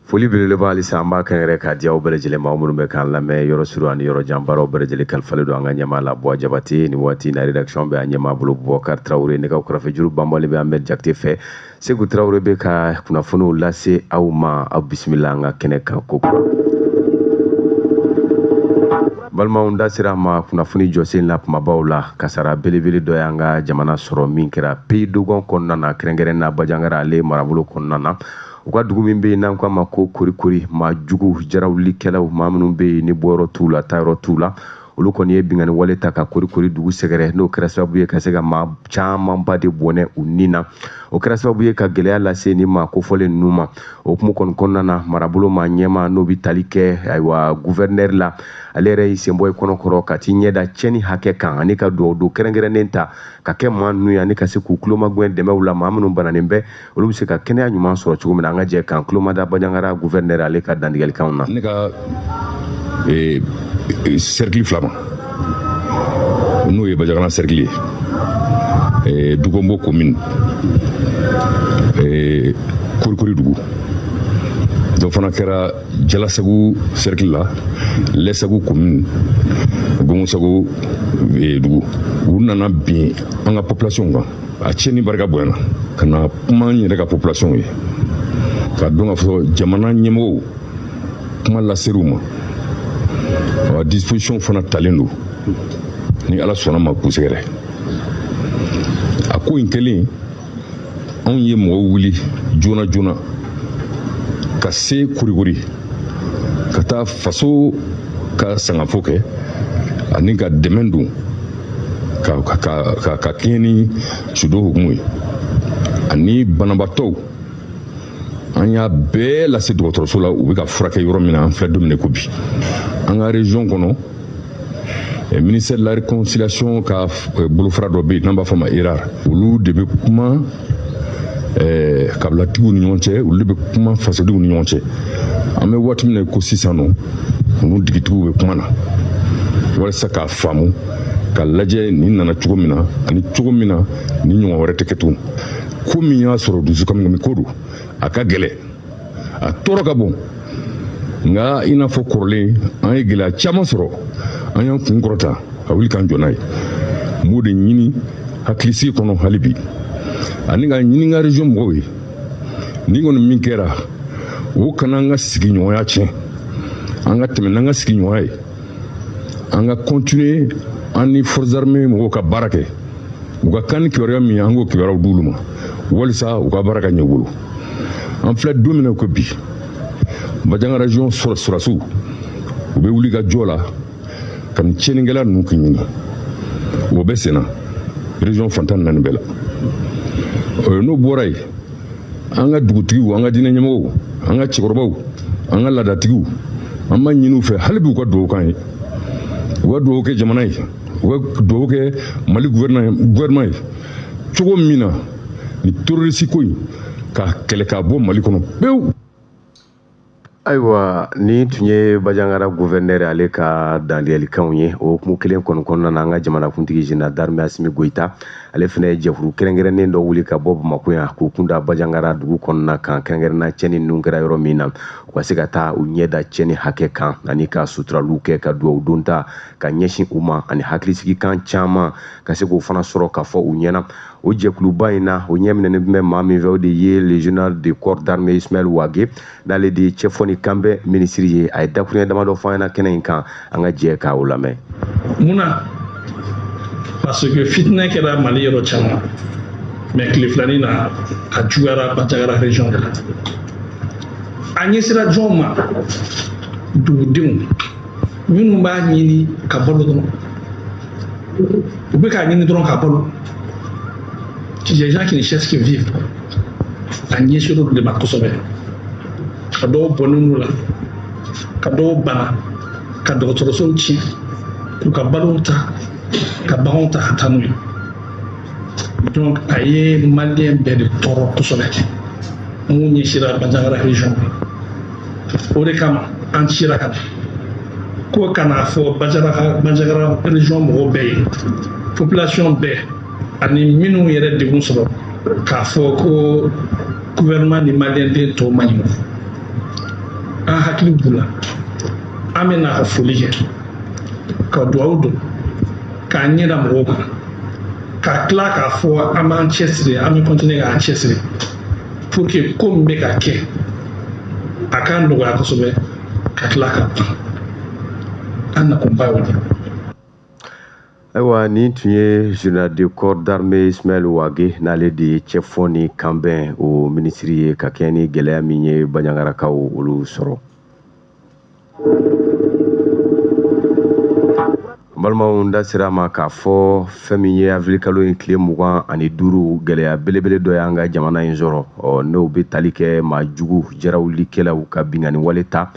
Foli belebeleba halisa an b'a kɛrɛnkɛrɛn k'a di aw bɛɛ lajɛlen ma, aw minnu bɛ k'an lamɛn yɔrɔ surun ani yɔrɔ jan. Baaraw bɛɛ lajɛlen kalifalen don an ka ɲɛmaa la, Buwa Jabate. Nin waati na, rédaction bɛ a ɲɛmaa bolo, Bubakari Tarawele. Nɛgɛw kɛrɛfɛjuru banbali bɛ Ahmed Jakite fɛ. Segu Tarawele bɛ ka kunnafoniw lase aw ma. Aw bisimila an ka kɛnɛ kan kokura. Balimaw, da sera a ma kunnafoni jɔsen la kumabaw la. Kasara belebele dɔ y'an ka jamana sɔrɔ min kɛra Pays Dogon kɔnɔna na, kɛrɛnkɛrɛn na Bajangara ale marabolo kɔnɔna na, u ka dugu min bɛ yen n'an ko a ma ko Korikori. Maa jugu jarawulikɛlaw, maa minnu bɛ yen ni bɔyɔrɔ t'u la, taayɔrɔ t'u la, olu kɔni ye binkanni wale ta ka Korikori dugu sɛgɛrɛ. N'o kɛra sababu ye ka se ka maa camanba de bɔnɛ u ni na. O kɛra sababu ye ka gɛlɛya lase ni maa kofɔlen ninnu ma. O hukumu kɔni kɔnɔna na, marabolo maa ɲɛmaa, n'o bɛ tali kɛ, ayiwa, gouverneur la, ale yɛrɛ y'i senbɔ i kɔnɔ kɔrɔ ka t'i ɲɛda tiɲɛni hakɛ kan ani ka dugawu don kɛrɛnkɛrɛnnen ta ka kɛ maa ninnu ye, ani ka se k'u tulomagɛn dɛmɛw la, maa minnu bananen bɛ, olu bɛ se ka kɛnɛya ɲuman sɔrɔ cogo min na. An ka jɛ k'an tulomada Bandiagara gouverneur ale ka dantigɛlikanw na. Ne ka cercle fila ma, n'o ye Bandiagara cercle ye, Doucombo commune, Korikori dugu. Dɔ fana kɛra Jalasagu cercle la, Lɛsagu commune, Gongosago dugu. U nana bin an ka population kan. A tiɲɛni barika bonyana ka na kuma n yɛrɛ ka population ye, ka dɔn k'a fɔ jamana ɲɛmɔgɔw kuma laser'u ma. Disposition fana talen don, ni Ala sɔnna ma, k'u sɛgɛrɛ. A ko in kɛlen, anw ye mɔgɔw wuli joona joona ka se Korikori, ka taa faso ka sangafo kɛ ani ka dɛmɛ don ka kɛɲɛ ni sudo hukumu ye, ani banabaatɔw, an y'a bɛɛ lase dɔgɔtɔrɔso la, u bɛ ka furakɛ yɔrɔ min na. An filɛ don min na ko bi, an ka région kɔnɔ, ministère de la Réconciliation ka bolofara dɔ bɛ yen n'an b'a fɔ ma ERAR. Olu de bɛ kuma kabilatigiw ni ɲɔgɔn cɛ, olu de bɛ kuma fasodenw ni ɲɔgɔn cɛ. An bɛ waati min na ko sisan nɔ, olu digitigiw bɛ kuma na walasa k'a faamu, ka lajɛ nin nana cogo min na ani cogo min na ni ɲɔgɔn wɛrɛ tɛ kɛ tugun. Ko min y'a sɔrɔ, dusukami ko don, a ka gɛlɛn, a tɔɔrɔ ka bon, nka i n'a fɔ kɔrɔlen, an ye gɛlɛya caman sɔrɔ, an y'an kun kɔrɔta ka wuli k'an jɔ n'a ye. N b'o de ɲini hakilisigi kɔnɔ hali bi, ani ka ɲini n ka région mɔgɔw ye, ni kɔni min kɛra, o kana an ka sigiɲɔgɔnya tiɲɛ. An ka tɛmɛ n'an ka sigiɲɔgɔnya ye, an ka continuer an ni forces armées mɔgɔw ka baara kɛ. U ka kan ni kibaruya min ye, an k'o kibaruyaw d'olu ma walisa u ka baara ka ɲɛ u bolo. An filɛ don min na ko bi, Bandiagara région sɔrɔdasiw, u bɛ wuli ka jɔ la ka nin tiɲɛnikɛla ninnu k'i ɲini. O bɛ sen na région fan 14 bɛɛ la. N'o bɔra yen, an ka dugutigiw, an ka diinɛ ɲɛmɔgɔw, an ka cɛkɔrɔbaw, an ka laadatigiw, an b'a ɲini u fɛ hali bi u ka dugawu k'an ye, u ka dugawu kɛ jamana ye, u ka dugawu kɛ Mali gouvernement ye, cogo min na ni terroriste ko in ka kɛlɛ ka bɔ Mali kɔnɔ pewu. Ayiwa, ni tun ye Bandiagara gouverneur ale ka dantigɛlikanw ye. O hukumu kelen kɔni kɔnɔna na, an ka jamanakuntigi général d'armée Assimi Goïta, ale fana ye jɛkulu kɛrɛnkɛrɛnnen dɔ wuli ka bɔ Bamako yan k'u kunda Bandiagara dugu kɔnɔna kan, kɛrɛnkɛrɛnna tiɲɛni ninnu kɛra yɔrɔ min na, u ka se ka taa u ɲɛ da tiɲɛni hakɛ kan ani ka suturaliw kɛ, ka dugawu don ta ka ɲɛsin u ma, ani hakilisigikan caman ka se k'o fana sɔrɔ ka fɔ u ɲɛna. O jɛkuluba in na, o ɲɛminɛnen bɛ maa min fɛ, o de ye le général de corps d'armée Ismaël Wagué, n'ale de ye cɛfɔ ni kanbɛn minisiri ye. A ye dakuruɲɛ damadɔ fɔ an ɲɛna kɛnɛ in kan. An ka jɛ k'a o lamɛn. Mun na? Parce que fitinɛ kɛra Mali yɔrɔ caman, mais tile filanin na, a juguyara Bandiagara région de la. A ɲɛsira jɔn ma? Dugudenw minnu b'a ɲini ka balo dɔrɔn, u bɛ k'a ɲini dɔrɔn ka balo, les gens qui ne cherchent que vivre. A ɲɛsira olu de ma kosɛbɛ, ka dɔw bɔnnen n'u la, ka dɔw bana, ka dɔgɔtɔrɔsow tiɲɛ, k'u ka balow ta, ka baganw ta ka taa n'u ye. Donc a ye Malien bɛɛ de tɔɔrɔ kosɛbɛ. Mun ɲɛsira Bandiagara région ma, o de kama an cira ka na ko ka n'a fɔ Bandiagara région mɔgɔw bɛɛ ye, population bɛɛ, ani minnu yɛrɛ degun sɔrɔ, k'a fɔ ko gouvernement ni Malienden tɔw ma ɲi. An hakili b'u la. An bɛ na ka foli kɛ, ka dugawu don, k'an ɲɛ da mɔgɔw kan, ka tila k'a fɔ an b'an cɛsiri, an bɛ continuer k'an cɛsiri pour que ko min bɛ ka kɛ, a ka nɔgɔya kosɛbɛ, ka tila ka ban. An nakunba y'o de ye. Ayiwa, nin tun ye général de corps d'armée Ismaël Wage, n'ale de ye cɛfɔ ni kanbɛn o minisiri ye, ka kɛ ni gɛlɛya min ye Bandiagarakaw olu sɔrɔ. Balimaw, n da sera a ma k'a fɔ fɛn min ye avril kalo in tile 25, gɛlɛya belebele dɔ y'an ka jamana in sɔrɔ. Ɔ n'o bɛ tali kɛ maa jugu jarawulikɛlaw ka binkanni wale ta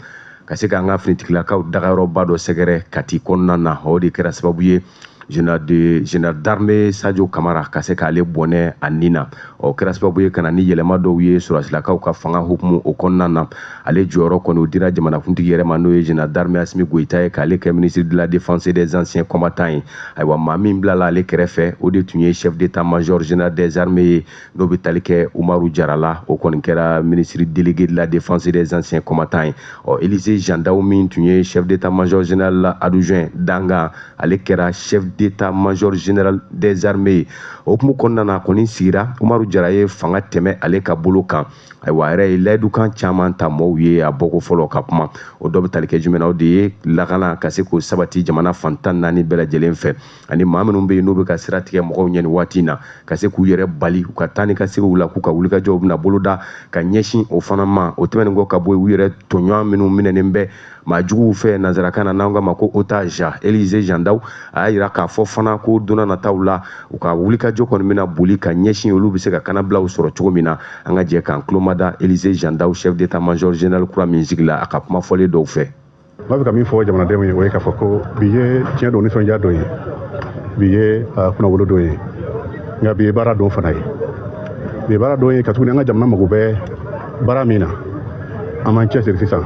ka se k'an ka finitigilakaw dagayɔrɔba dɔ sɛgɛrɛ Kati kɔnɔna na. O de kɛra sababu ye général d'armée Sadio Kamara ka se k'ale bɔnɛ a nin na. O kɛra sababu ye ka na ni yɛlɛma dɔw ye sɔrɔdasilakaw ka fanga hukumu o kɔnɔna na. Ale jɔyɔrɔ kɔni, o dira jamanakuntigi yɛrɛ ma, n'o ye général d'armée Assimi Goïta ye, k'ale kɛ ministre de la Défense et des Anciens Combattants ye. Ayiwa, maa min bilala ale kɛrɛfɛ, o de tun ye chef d'état-major général des armées ye, n'o bɛ tali kɛ Umaru Jara la. O kɔni kɛra ministre délégué de la Défense et des Anciens Combattants ye. Ɔ Élisée Jean Daou, min tun ye chef d'état-major général adjoint dangan, ale kɛra chef d'état-major général des armées ye. O hukumu kɔnɔna na kɔni sigira, Umaru Jara ye fanga tɛmɛ ale ka bolo kan. Ayiwa, a yɛrɛ ye layidukan caman ta mɔɔw ye a bɔko fɔlɔ ka kuma. O dɔ bɛ tali kɛ jumɛn na? O de ye lakana ka se k'o sabati jamana fan 14 bɛɛ lajɛlen fɛ, ani maa minnu bɛ yen n'u bɛ ka sira tigɛ mɔgɔw ɲɛ nin waati in na, ka se k'u yɛrɛ bali u ka taa ni ka seginw la, k'u ka wulikajɔw bɛna boloda ka ɲɛsin o fana ma. O tɛmɛnen kɔ ka bɔ yen, u yɛrɛ tɔɲɔgɔn minnu minɛnen bɛ maa juguw fɛ, nanzarakan na n'an k'a ma ko otage, Élisée Jean Daou a y'a yira k'a fɔ fana ko don nataw la, u ka wulikajɔ kɔni bɛna boli ka ɲɛsin olu bɛ se ka kanabilaw sɔrɔ cogo min na. An ka jɛ k'an tulomada Élisée Jean Daou, chef d'état-major général kura min sigila, a ka kuma fɔlen dɔw fɛ. N b'a fɛ ka min fɔ jamanadenw ye, o ye k'a fɔ ko bi ye tiɲɛ don, nisɔndiya don ye, bi ye kunnawolo don ye, nka bi ye baara don fana ye. Bi ye baara don ye katuguni an ka jamana mago bɛ baara min na, an b'an cɛsiri sisan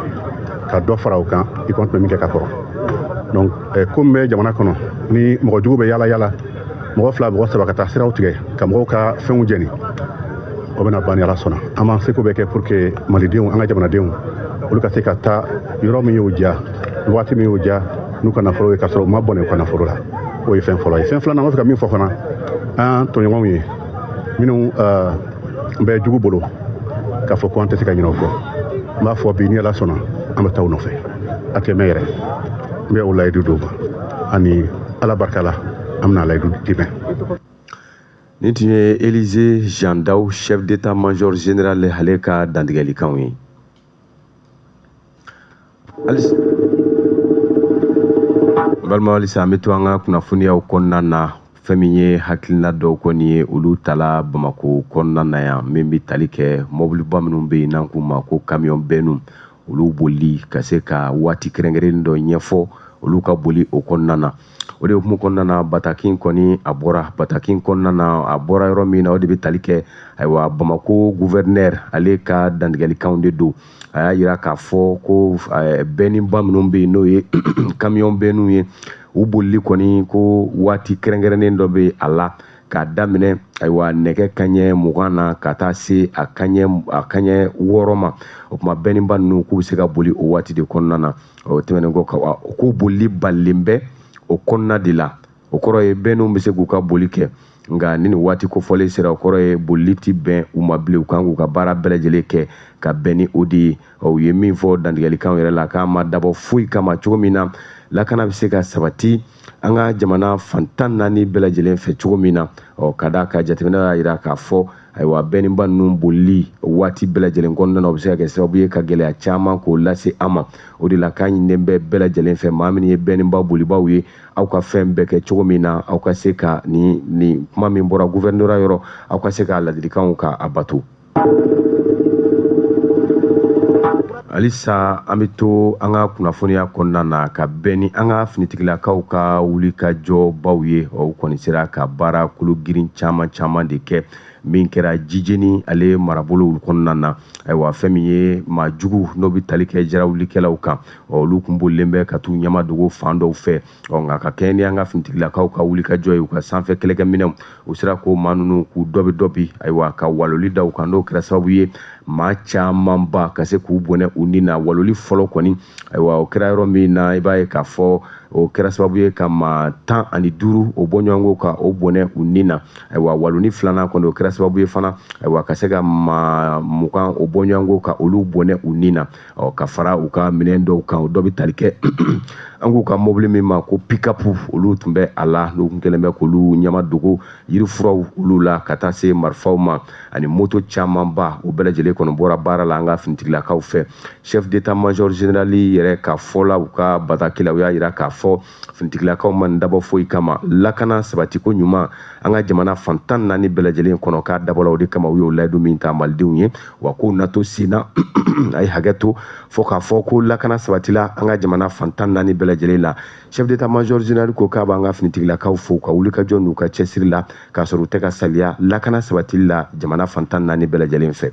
ka dɔ fara o kan i ko an tun bɛ min kɛ ka kɔrɔ. Donc ko min bɛ jamana kɔnɔ ni mɔgɔ jugu bɛ yala yala, mɔgɔ fila, mɔgɔ saba, ka taa siraw tigɛ ka mɔgɔw ka fɛnw jɛni, o bɛna ban ni Ala sɔnna. An b'an seko bɛɛ kɛ pour que malidenw, an ka jamanadenw, olu ka se ka taa yɔrɔ min y'u diya, waati min y'u diya, n'u ka nafolo ye, k'a sɔrɔ u ma bɔnɛ u ka nafolo la. O ye fɛn fɔlɔ ye. Fɛn filanan, an b'a fɛ ka min fɔ fana an tɔɲɔgɔnw ye minnu bɛ jugu bolo, k'a fɔ ko an tɛ se ka ɲinɛ o kɔ. N b'a fɔ bi, ni Ala sɔnna, an bɛ taa u nɔfɛ, a tɛ mɛn yɛrɛ. N bɛ o layidu d'u ma, ani Ala barika la, an bɛna layidu dimɛ. Nin tun ye Élisée Jean Daou, chef d'état-major général, ale ka dantigɛlikanw ye. Halisa, balimaw, halisa an bɛ to an ka kunnafoniyaw kɔnɔna na. Fɛn min ye hakilina dɔw kɔni ye, olu tala Bamako kɔnɔna na yan, min bɛ tali kɛ mɔbiliba minnu bɛ yen n'an k'u ma ko camion benne, olu boli ka se ka waati kɛrɛnkɛrɛnnen dɔ ɲɛfɔ olu ka boli o kɔnɔna na. O de hukumu kɔnɔna na, bataki kɔni a bɔra. Bataki kɔnɔna na, a bɔra yɔrɔ min na, o de bɛ tali kɛ, ayiwa, Bamako gouverneur ale ka dantigɛlikanw de don. A y'a yira k'a fɔ ko benneba minnu bɛ yen, n'o ye camion bennew ye, u bolili kɔni, ko waati kɛrɛnkɛrɛnnen dɔ bɛ a la, k'a daminɛ, ayiwa, nɛgɛ kaɲɛ 20 na ka taa se a kaɲɛ 6 ma. O tuma benneba ninnu, k'u bɛ se ka boli o waati de kɔnɔna na. O tɛmɛnen kɔ, ka ko bolili balilen bɛ o kɔnɔna de la, o kɔrɔ ye bennew bɛ se k'u ka boli kɛ, nka ni nin waati kofɔlen sera, o kɔrɔ ye bolili ti bɛn u ma bilen. U kan k'u ka baara bɛɛ lajɛlen kɛ ka bɛn ni o de ye. U ye min fɔ dantigɛlikanw yɛrɛ la, k'a ma dabɔ foyi kama, cogo min na lakana bɛ se ka sabati an ka jamana fan 14 bɛɛ lajɛlen fɛ cogo min na. Ɔ ka d'a ka jateminɛ y'a jira k'a fɔ, ayiwa, benneba ninnu bolili waati bɛɛ lajɛlen kɔnɔna na, o bɛ se ka kɛ sababu ye ka gɛlɛya caman k'o lase an ma. O de la k'a ɲininen bɛ bɛɛ lajɛlen fɛ, maa minnu ye benneba bolibaw ye, aw ka fɛn bɛɛ kɛ cogo min na aw ka se ka nin kuma min bɔra gouverneur yɔrɔ, aw ka se k'a ladilikanw ka a bato. Halisa an bɛ to an ka kunnafoniya kɔnɔna na, ka bɛn ni an ka finitigilakaw ka wulikajɔbaw ye. O kɔni sera ka baara kolo girin caman caman de kɛ. Min kɛra Jijeni ale marabolo kɔnɔna na, ayiwa, fɛn min ye maa jugu n'o bɛ tali kɛ jarawulikɛlaw kan, olu kun bolilen bɛ ka t'u ɲɛma dogo fan dɔw fɛ. Ɔ nka ka kɛɲɛ ni an ka finitigilakaw ka wulikajɔ ye, u ka sanfɛ kɛlɛkɛminɛw, u sera k'o maa ninnu k'u dɔbi dɔbi, ayiwa, ka waloli da u kan. N'o kɛra sababu ye maa camanba ka se k'u bɔnɛ u ni na. Waloli fɔlɔ kɔni, ayiwa, o kɛra yɔrɔ min na, i b'a ye k'a fɔ o kɛra sababu ye ka maa 15 o bɔɲɔgɔnko ka o bɔnɛ u ni na. Ayiwa, waloni filanan kɔni, o kɛra sababu ye fana, ayiwa, ka se ka maa 20 o bɔɲɔgɔnko ka olu bɔnɛ u ni na. Ɔ ka fara u ka minɛn dɔw kan, o dɔ bɛ tali kɛ an k'u ka mobili min ma ko pick-up, olu tun bɛ a la, n'u kun kɛlen bɛ k'olu ɲɛma dogo yirifuraw olu la, ka taa se marifaw ma ani moto camanba, o bɛɛ lajɛlen kɔni bɔra baara la an ka finitigilakaw fɛ. Chef d'état major général yɛrɛ ka fɔ la, u ka bataki la, u y'a yira k'a fɔ finitigilakaw ma nin dabɔ foyi kama, lakana sabatiko ɲuman an ka jamana fan 14 bɛɛ lajɛlen kɔnɔ, k'a dabɔla o de kama. U y'o layidu min ta malidenw ye, wa k'o nato sen na, a ye hakɛ to fo k'a fɔ ko lakana sabatila an ka jamana fan 14 bɛɛ lajɛlen la. Chef d'état major général ko k'a b'an ka finitigilakaw fo ka wulikajɔ n'u ka cɛsiri la, k'a sɔrɔ u tɛ ka saliya lakana sabatili la jamana fan 14 bɛɛ lajɛlen fɛ.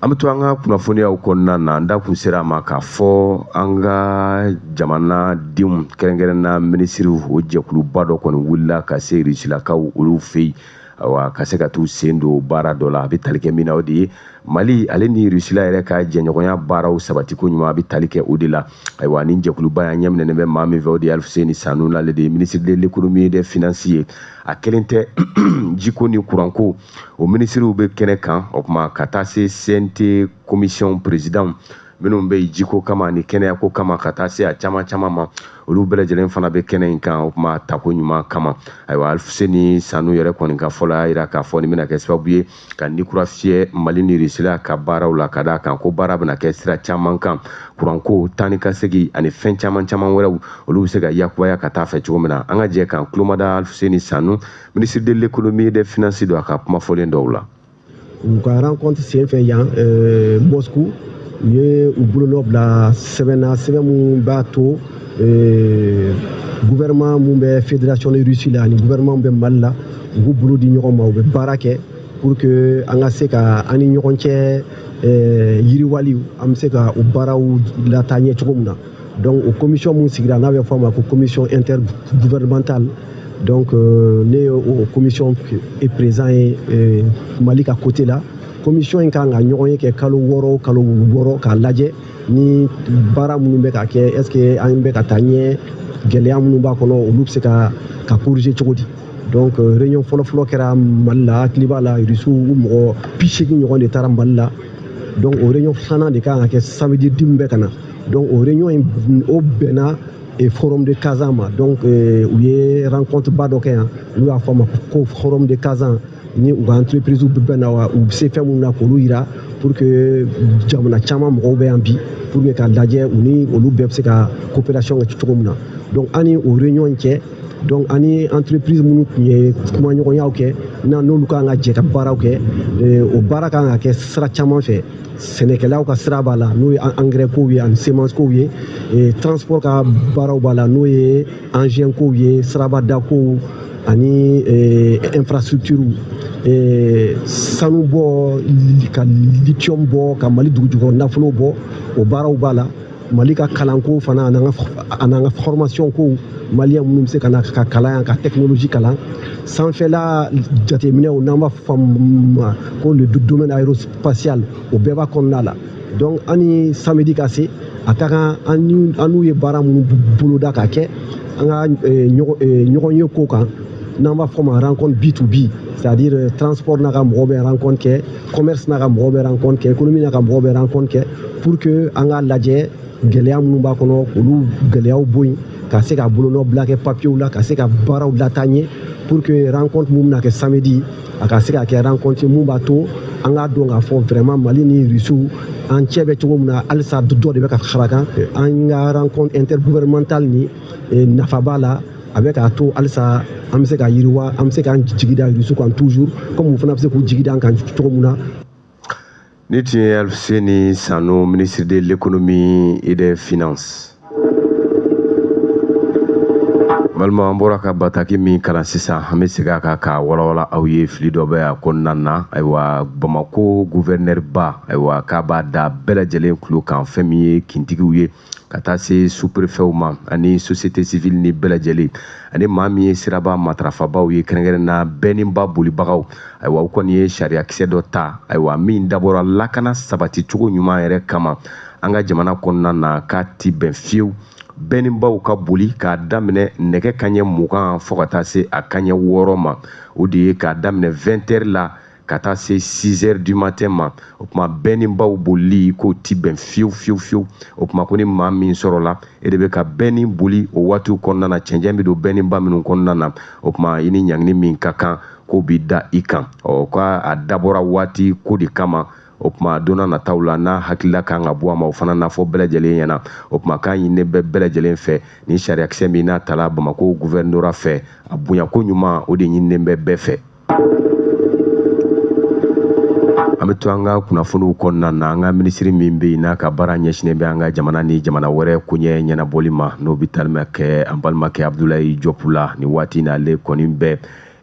An bɛ to an ka kunnafoniyaw kɔnɔna na. An da kun sera a ma k'a fɔ an ka jamanadenw, kɛrɛnkɛrɛnna minisiriw, o jɛkuluba dɔ kɔni wulila ka se Rusilakaw olu fɛ yen, ayiwa, ka se ka t'u sen don baara dɔ la. A bɛ tali kɛ min na, o de ye Mali ale ni Rusila yɛrɛ ka jɛɲɔgɔnya baaraw sabatiko ɲuman, a bɛ tali kɛ o de la. Ayiwa, ni jɛkuluba y'an ɲɛminɛnen bɛ maa min fɛ, o de ye Alifuseni Sanu, n'ale de ye ministre de l'économie et des finances ye. A kelen tɛ, jiko ni kuranko o minisiriw bɛ kɛnɛ kan. O tuma ka taa se CNT commission président minnu bɛ yen jiko kama ni kɛnɛyako kama, ka taa se a caman caman ma, olu bɛɛ lajɛlen fana bɛ kɛnɛ in kan, o kuma tako ɲuman kama. Ayiwa, Alifuseni Sanu yɛrɛ kɔni ka fɔ la, y'a jira k'a fɔ nin bɛna kɛ sababu ye ka ni kura fiyɛ Mali ni Rusila ka baaraw la, ka d'a kan ko baara bɛna kɛ sira caman kan, kuranko, taa ni ka segin ani fɛn caman caman wɛrɛw, olu bɛ se ka yakubaya ka taa fɛ cogo min na. An ka jɛ k'an tulomada Alifuseni Sanu, ministre de l'économie et des finances don, a ka kuma fɔlen dɔw la. U ka rencontre sen fɛ yan Moscou, u ye u bolonɔ bila sɛbɛn na, sɛbɛn mun b'a to gouvernement mun bɛ Fédération de Russie la ani gouvernement mun bɛ Mali la, u b'u bolo di ɲɔgɔn ma, u bɛ baara kɛ pour que an ka se ka an ni ɲɔgɔn cɛ yiriwali, an bɛ se ka o baaraw lataa ɲɛ cogo min na. Donc o commission mun sigira, n'a bɛ fɔ a ma ko commission intergouvernementale, donc ne ye o commission président ye Mali ka côté la. Commission in kan ka ɲɔgɔn ye kɛ kalo 6, kalo 6, k'a lajɛ ni baara minnu bɛ ka kɛ, est ce que an bɛ ka taa ɲɛ, gɛlɛya minnu b'a kɔnɔ, olu bɛ se ka corriger cogo di. Donc réunion fɔlɔ-fɔlɔ kɛra Mali la, hakili b'a la, Rusiw u mɔgɔ 80 ɲɔgɔn de taara Mali la. Donc o réunion filanan de kan ka kɛ samedi di min bɛ ka na. Donc o réunion in, o bɛnna forum de Kazan ma. Donc u ye rencontre ba dɔ kɛ yan, n'u y'a fɔ a ma ko forum de Kazan, ni u ka entreprise bɛ na wa, u bɛ se fɛn minnu na k'olu yira, pour que jamana caman mɔgɔw bɛ yan bi, pour que k'a lajɛ u ni olu bɛɛ bɛ se ka coopération kɛ cogo min na. Donc an ni o réunion in cɛ, donc an ni entreprise minnu tun ye kumaɲɔgɔnyaw kɛ, n'olu kan ka jɛ ka baaraw kɛ, o baara kan ka kɛ sira caman fɛ. Sɛnɛkɛlaw ka sira b'a la, n'o ye engrais kow ye ani semence kow ye, transport ka baaraw b'a la, n'o ye engin kow ye, sirabada kow ani infrastructure, sanu bɔ, ka lithium bɔ, ka Mali dugu jukɔrɔ nafolo bɔ, o baaraw b'a la. Mali ka kalanko fana, an'an ka formation kow, maliyɛn minnu bɛ se ka na ka kalan yan, ka technologie kalan, sanfɛla jateminɛw, n'an b'a fɔ ma ko le domaine aérospatial, o bɛɛ b'a kɔnɔna la. Donc an ni samedi ka se, a ka kan an n'u ye baara minnu boloda ka kɛ, an ka ɲɔgɔn ye ko kan, n'an b'a fɔ ma rencontre B to B, c'est-à-dire transport n'a ka mɔgɔw bɛ rencontre kɛ, commerce n'a ka mɔgɔw bɛ rencontre kɛ, économie n'a ka mɔgɔw bɛ rencontre kɛ, pour que an k'a lajɛ gɛlɛya minnu b'a kɔnɔ, k'olu gɛlɛyaw bɔ yen, ka se ka bolonɔ bila kɛ papiyew la, ka se ka baaraw lataa ɲɛ, pour que rencontre mun bɛna kɛ samedi, a ka se ka kɛ rencontre mun b'a to an k'a dɔn k'a fɔ vraiment Mali ni Rusiw an cɛ bɛ cogo min na, halisa dɔ de bɛ ka fara kan. An ka rencontre intergouvernementale ni nafa b'a la, a bɛ k'a to halisa an bɛ se ka yiriwa, an bɛ se k'an jigi da Rusiw kan toujours, comme u fana bɛ se k'u jigi da an kan cogo min na. Ni tun ye Alfuseni Sanu, ministre de l'économie et des finances. Balima, an bɔra ka bataki min kalan sisan, an bɛ segin a kan k'a walawala aw ye. Fili dɔ bɛ a kɔnɔna na. Ayiwa, Bamako gouverneur ba, ayiwa, k'a b'a da bɛɛ lajɛlen tulo kan, fɛn min ye kintigiw ye ka taa se sous-préfetw ma ani société civile ni bɛɛ lajɛlen, ani maa min ye siraba matarafabaw ye, kɛrɛnkɛrɛnna bɛnniba bolibagaw. Ayiwa, u kɔni ye sariyakisɛ dɔ ta, ayiwa, min dabɔra lakana sabati cogo ɲuman yɛrɛ kama an ka jamana kɔnɔna na, k'a ti bɛn fiyewu bɛnnibaw ka boli k'a daminɛ nɛgɛ kaɲɛ 20 fo ka taa se a kaɲɛ 6 ma. O de ye k'a daminɛ 20 heures la ka taa se 6 heures du matin ma. O tuma, bɛnnibaw bolili k'o ti bɛn fiyewu fiyewu fiyewu. O tuma, ko ni maa min sɔrɔla e de bɛ ka bɛnni boli o waatiw kɔnɔna na, cɛncɛn bɛ don bɛnniba minnu kɔnɔna na, o tuma, i ni ɲangini min ka kan, k'o bi da i kan. Ɔ, k'a dabɔra waati ko de kama. O tuma, don nataw la, n'a hakilila kan ka bɔ a ma, o fana na fɔ bɛɛ lajɛlen ɲɛna. O tuma, k'a ɲini bɛ bɛɛ lajɛlen fɛ, ni sariyakisɛ min n'a tala Bamako gouvernorat fɛ, a bonyako ɲuman, o de ɲininen bɛ bɛɛ fɛ. An bɛ to an ka kunnafoniw kɔnɔna na. An ka minisiri min bɛ yen, n'a ka baara ɲɛsinnen bɛ an ka jamana ni jamana wɛrɛ koɲɛ ɲɛnabɔli ma, n'o bɛ tali kɛ an balimakɛ Abdoulaye Diop la, nin waati in na, ale kɔni bɛ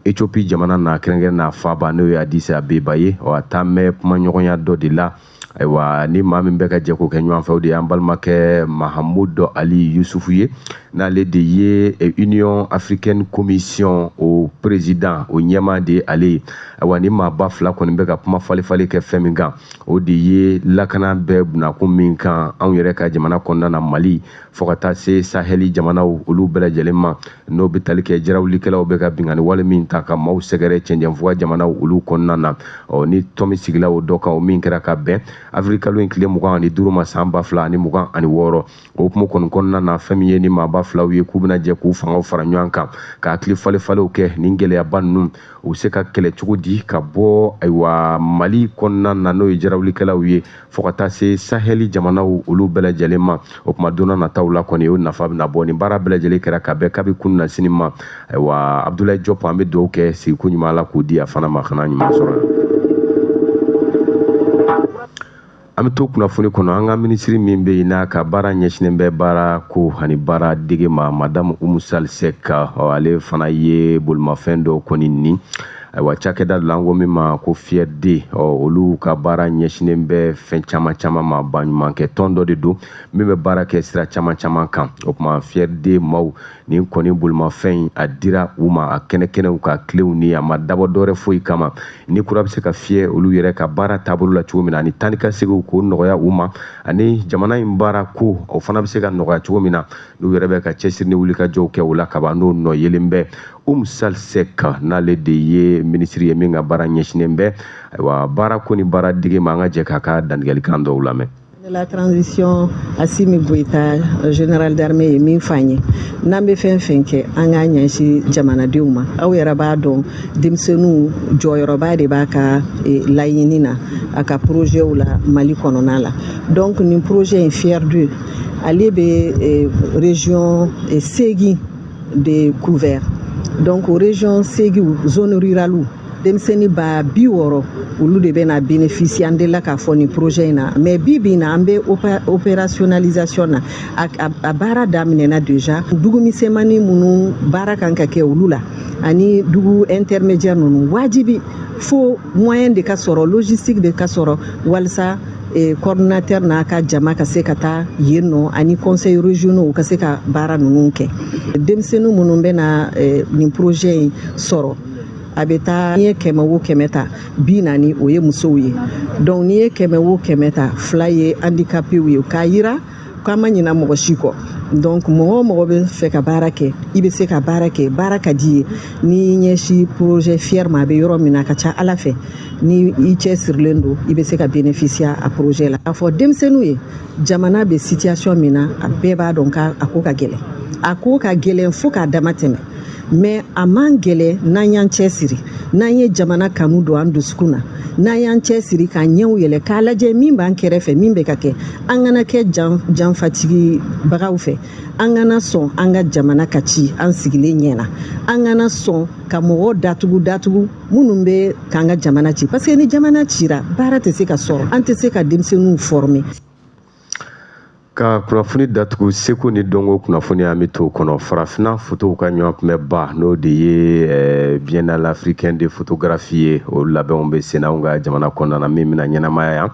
Ethiopie jamana na, kɛrɛnkɛrɛn na faaba, n'o ye Addis Abeba ye. A taa bɛ kumaɲɔgɔnya dɔ de la. Ayiwa, ni maa min bɛ ka jɛ k'o kɛ ɲɔgɔn fɛ, o de y'an balimakɛ Mahamud Ali Yusufu ye, n'ale de ye Union africaine commission o président, o ɲɛmaa de ye ale ye. Ayiwa, ni maaba fila kɔni bɛ ka kuma falen-falen kɛ fɛn min kan, o de ye lakana bɛ bunakun min kan anw yɛrɛ ka jamana kɔnɔna na, Mali, fo ka taa se Sahɛli jamanaw olu bɛɛ lajɛlen ma, n'o bɛ tali kɛ jarawulikɛlaw bɛ ka binkanni wale min ta ka maaw sɛgɛrɛ cɛncɛnfuga jamanaw olu kɔnɔna na. Ɔ, ni tɔn min sigila o dɔ kan, o min kɛra ka bɛn avril kalo in tile 25 ma san 2026, o hukumu kɔni kɔnɔna na, fɛn min ye ni maaba filaw ye, k'u bɛna jɛ k'u fangaw fara ɲɔgɔn kan ka hakili falen-falenw kɛ nin gɛlɛyaba ninnu, u bɛ se ka kɛlɛ cogo di ka bɔ, ayiwa, Mali kɔnɔna na, n'o ye jarawulikɛlaw ye, fo ka taa se Sahɛli jamanaw olu bɛɛ lajɛlen ma. O tuma, don nataw la kɔni, o nafa bɛna bɔ. Nin baara bɛɛ lajɛlen kɛra ka bɛn kabi kunun na sini ma. Ayiwa, Abdoulaye Diop, an bɛ dugawu kɛ sigiko ɲuman la k'o di a fana ma, kana ɲuman sɔrɔ. An bɛ to kunnafoni kɔnɔ. An ka minisiri min bɛ yen, n'a ka baara ɲɛsinnen bɛ baara ko ani baara dege ma, Madame Oumou Sall Seck, ale fana ye bolimafɛn dɔ kɔni ni, ayiwa, cakɛda dɔ la, an ko min ma ko Fier 2. Olu ka baara ɲɛsinnen bɛ fɛn caman caman ma. Baɲumankɛ tɔn dɔ de don min bɛ baara kɛ sira caman caman kan. O tuma, Fier 2 maaw, nin kɔni bolimafɛn in, a dira u ma a kɛnɛ kɛnɛw ka kilew ni a ma dabɔ dɔwɛrɛ foyi kama, ni kura bɛ se ka fiyɛ olu yɛrɛ ka baara taabolo la cogo min na, ani taa ni ka seginw k'o nɔgɔya u ma, ani jamana in baara ko, o fana bɛ se ka nɔgɔya cogo min na, n'u yɛrɛ bɛ ka cɛsiri ni wulikajɔw kɛ o la kaban. N'o nɔ yelen bɛ, Oumou Sall Seck, n'ale de ye minisiri ye min ka baara ɲɛsinnen bɛ, ayiwa, baara ko ni baara dege ma, an ka jɛ k'a ka dantigɛlikan dɔw lamɛn. La transition, Assimi Goïta, général d'armée, ye min f'an ye, n'an bɛ fɛn fɛn kɛ, an k'a ɲɛsin jamanadenw ma. Aw yɛrɛ b'a dɔn, denmisɛnninw jɔyɔrɔba de b'a ka laɲini na, a ka projetw la Mali kɔnɔna la. Donc nin projet in, Fier 2, ale bɛ région 8 de couvert. Donc o région 8, zone rurale, denmisɛnnin 60 000, olu de bɛna bénéficier. An delila k'a fɔ nin projet in na, mais bi bi in na, an bɛ opérationnalisation na. A baara daminɛna déjà. Dugu misɛnmanin minnu baara kan ka kɛ olu la, ani dugu intermédiaire ninnu, wajibi fo moyen de ka sɔrɔ, logistique de ka sɔrɔ, walasa coordinateur n'a ka jama ka se ka taa yen nɔ, ani conseil régionaux ka se ka baara ninnu kɛ. Denmisɛnnin minnu bɛna nin projet in sɔrɔ, a bɛ taa, n'i ye 100 o 100 ta, 40, o ye musow ye. Donc n'i ye 100 o 100 ta, 2 ye handicapés ye, k'a yira k'an ma ɲina mɔgɔ si kɔ. Donc mɔgɔ o mɔgɔ bɛ fɛ ka baara kɛ, i bɛ se ka baara kɛ, baara ka di ye, n'i y'i ɲɛsin projet Fier ma, a bɛ yɔrɔ min na, a ka ca Ala fɛ, ni i cɛ sirilen don, i bɛ se ka bénéficier a projet la. A fɔ denmisɛnninw ye, jamana bɛ situation min na, a bɛɛ b'a dɔn k'a ko ka gɛlɛn, a ko ka gɛlɛn fo k'a dama tɛmɛ. Mais a man gɛlɛn n'an y'an cɛ siri, n'an ye jamana kanu don an dusukun na, n'an y'an cɛ siri k'an ɲɛw yɛlɛ k'a lajɛ min b'an kɛrɛfɛ, min bɛ ka kɛ. An kana kɛ janfatigi bagaw fɛ. An kana sɔn an ka jamana ka ci an sigilen ɲɛna. An kana sɔn ka mɔgɔw datugu datugu minnu bɛ k'an ka jamana ci, parce que ni jamana cira, baara tɛ se ka sɔrɔ, an tɛ se ka denmisɛnninw former. Ka kunnafoni datugu, seko ni dɔnko kunnafoni, an bɛ to kɔnɔ. Farafinna fotow ka ɲɔgɔn kunbɛnba, n'o de ye Biennale africain de photographie ye, o labɛnw bɛ sen anw ka jamana kɔnɔna na. Min bɛna ɲɛnamaya yan,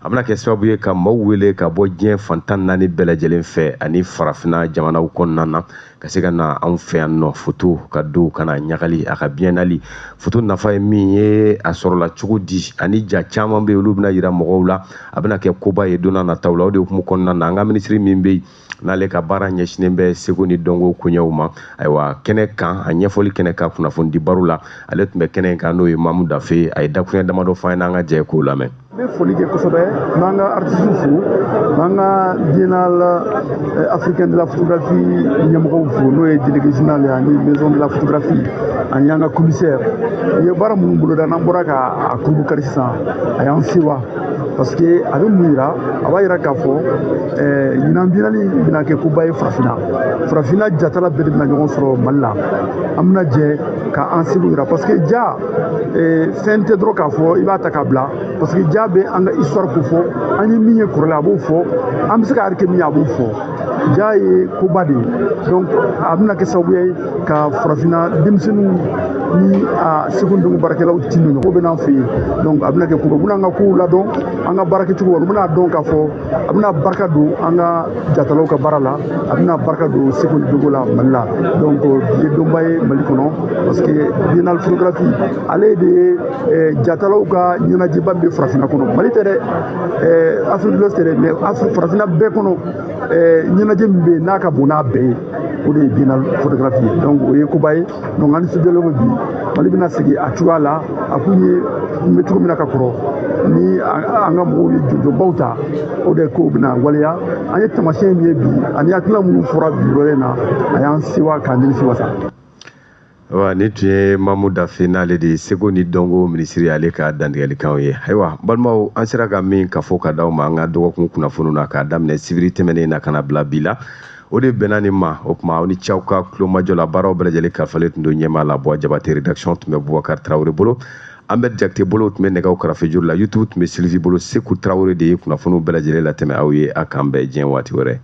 a bɛna kɛ sababu ye ka maaw wele ka bɔ diɲɛ fan 14 bɛɛ lajɛlen fɛ ani farafinna jamanaw kɔnɔna na, ka se ka na anw fɛ yan nɔ, foto ka don ka na ɲagali a ka biennale. Foto nafa ye min ye, a sɔrɔla cogo di, ani ja caman bɛ yen, olu bɛna yira mɔgɔw la. A bɛna kɛ koba ye don n'a nataw la. O de hukumu kɔnɔna na, an ka minisiri min bɛ yen n'ale ka baara ɲɛsinnen bɛ seko ni dɔnko koɲɛw ma, ayiwa, kɛnɛ kan, a ɲɛfɔli kɛnɛ kan, kunnafoni di baro la, ale tun bɛ kɛnɛ in kan, n'o ye Mamu Dafe. A ye dakuruɲɛ damadɔ fɔ an ɲɛna, an ka jɛ k'o lamɛn. N bɛ foli kɛ kosɛbɛ, n b'an ka artiste fo, n b'an ka Biennale africaine de la photographie ɲɛmɔgɔw fo, n'o ye délégué général ye ani maison de la photographie ani an ka commissaire. U ye baara minnu boloda, n'an bɔra ka a kurubu kari sisan, a y'an sewa, parce que a bɛ mun yira? A b'a yira k'a fɔ ɲinan biennale bɛna kɛ koba ye farafinna. Farafinna jatala bɛɛ de bɛna ɲɔgɔn sɔrɔ Mali la. An bɛna jɛ ka an seko yira, parce que ja fɛn tɛ dɔrɔn k'a fɔ i b'a ta k'a bila, parce que ja bɛ an ka histoire ko fɔ. An ye min ye kɔrɔlen, a b'o fɔ. An bɛ se ka kɛ min ye, a b'o fɔ. Ja ye koba de ye. Donc a bɛna kɛ sababu ye ka farafinna denmisɛnninw ni a seko ni dɔnko baarakɛlaw tin don ɲɔgɔn. Bɛ n'an fɛ yen, donc a bɛna kɛ koba. U bɛna an ka kow ladɔn, an ka baarakɛcogo, u bɛna dɔn k'a fɔ a bɛna barika don an ka jatalaw ka baara la, a bɛna barika don seko ni dɔnko la Mali la. Donc bi ye donba ye Mali kɔnɔ, parce que biennale photographie, ale de ye jatalaw ka ɲɛnajɛba min bɛ farafinna kɔnɔ. Mali tɛ dɛ, Afrique de l'Ouest tɛ dɛ, mais farafinna bɛɛ kɔnɔ, ɲɛnajɛ min bɛ yen n'a ka bon n'a bɛɛ ye, o de ye biennale photographie ye. Donc o ye koba ye. Donc an nisɔndiyalen bɛ bi. Mali bɛna segin a cogoya la, a kun ye n bɛ cogo min na ka kɔrɔ ni an ka mɔgɔw ye jɔnjɔnbaw ta, o de kow bɛna waleya. An ye taamasiyɛn min ye bi ani hakilina minnu fɔra bi yɔrɔ in na, a y'an sewa k'an nimisi wasa. Wa ni tun ye Mamu Dafe, n'ale de ye seko ni dɔnko minisiri, ale ka dantigɛlikanw ye. Ayiwa, balimaw, an sera ka min ka fɔ ka d'aw ma an ka dɔgɔkun kunnafoniw na, k'a daminɛ sibiri tɛmɛnen na ka na bila bi la, o de bɛnna nin ma. O tuma, aw ni cɛw ka kulomajɔ la, baaraw bɛɛ lajɛlen kalifalen tun don ɲɛmaa la Buwa Jabate. Rédaction tun bɛ Bubakari Tarawele bolo, an bɛ Jakite bolo tun bɛ nɛgɛw karafejuru la, YouTube tun bɛ Sylvie bolo. Seku Tarawele de ye kunnafoniw bɛɛ lajɛlen latɛmɛ aw ye. A k'an bɛn diɲɛ waati wɛrɛ.